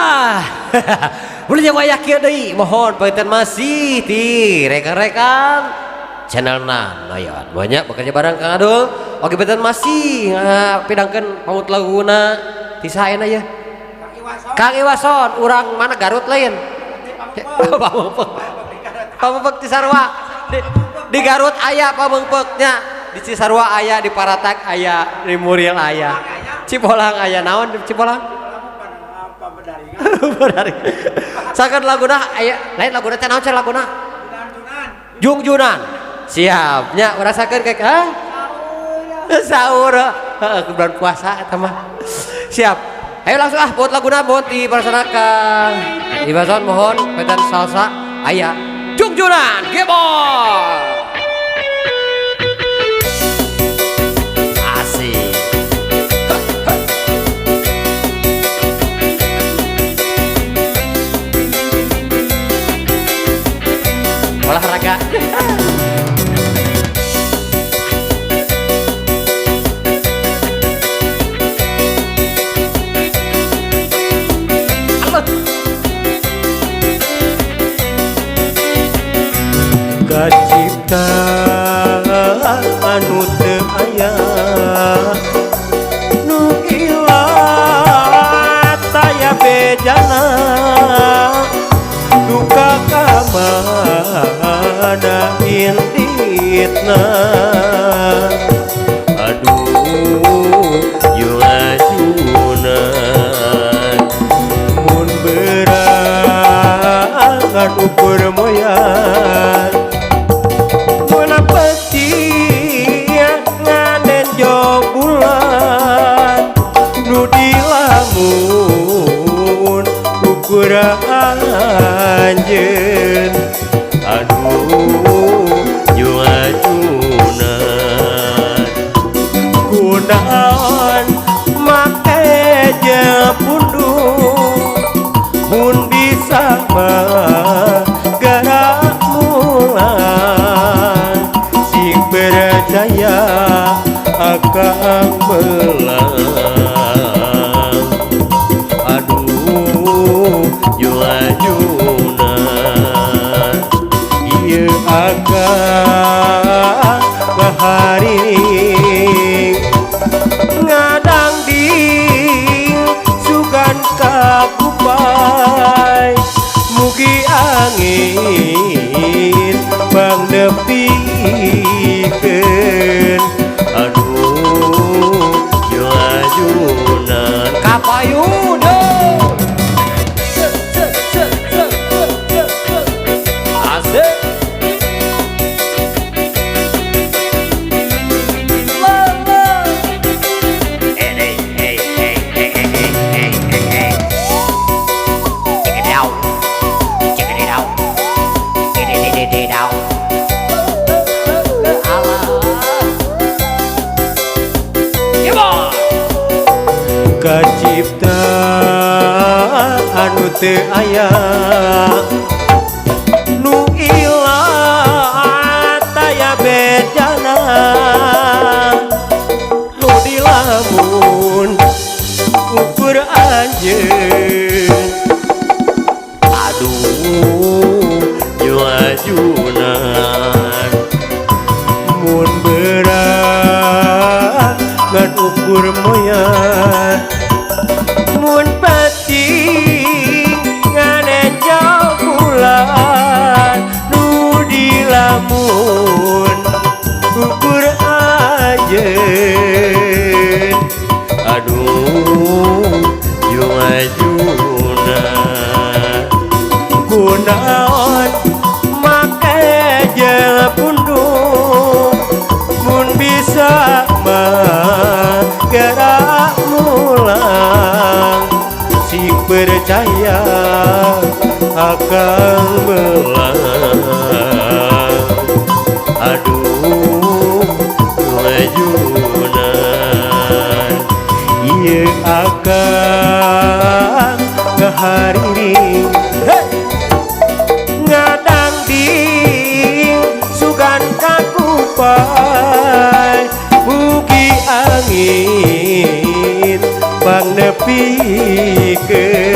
Tah. Boleh jeung wayah kieu deui, mohon panginten masih ti rekan-rekan channel Noyon. Banyak bekerja bareng Kang Adul. Oke panginten masih pidangkeun paut laguna ti saha ayeuna ya? Kang Iwason, urang mana Garut lain? Pameungpeuk. Pameungpeuk Cisarua. Di Garut aya pameungpeuknya, di Cisarua aya, di Paratak aya, di Muril aya. Cibolang aya naon di Cibolang? Sakan laguna aya, lain laguna teh naon cenah laguna? Jungjunan. Siap nya rasakeun kayak ha? Sahur. Heeh, bulan puasa eta mah. Siap. Ayo langsung ah buat laguna buat di parasana Kang Iwason mohon petan salsa aya Jungjunan Gebol. Asik. Olahraga. Kacipta anu teu aya nu ilat aya bejana duka ka mana inditna aduh jung-ajunan mun berangan ukur moyan ukur anjeun aduh jung-ajunan kunaon make jeung pundung mun bisa mah gerak mulang sing percaya akang belang aduh jung-ajunan ieu akang ngaharing ngadangding sugan kakupai mugi angin pangnepikeun aduh jung-ajunan Kapayun. Asik. Check it out. Check it out. Check it out. Kacipta anu teu aya nu ilat aya bejana nu dilamun ukur anjeun aduh jung-ajunan mun berat ngan ukur moyan mun pati nganejo bulan nu dilamun ukur anjeun aduh jung-ajunan kunaon make jeung pundung mun bisa mah gerak mulang sing percaya akang belang aduh jung-ajunan ieu akang ngahariring ngadangding sugan kakupai mugi angin pangnepikeun.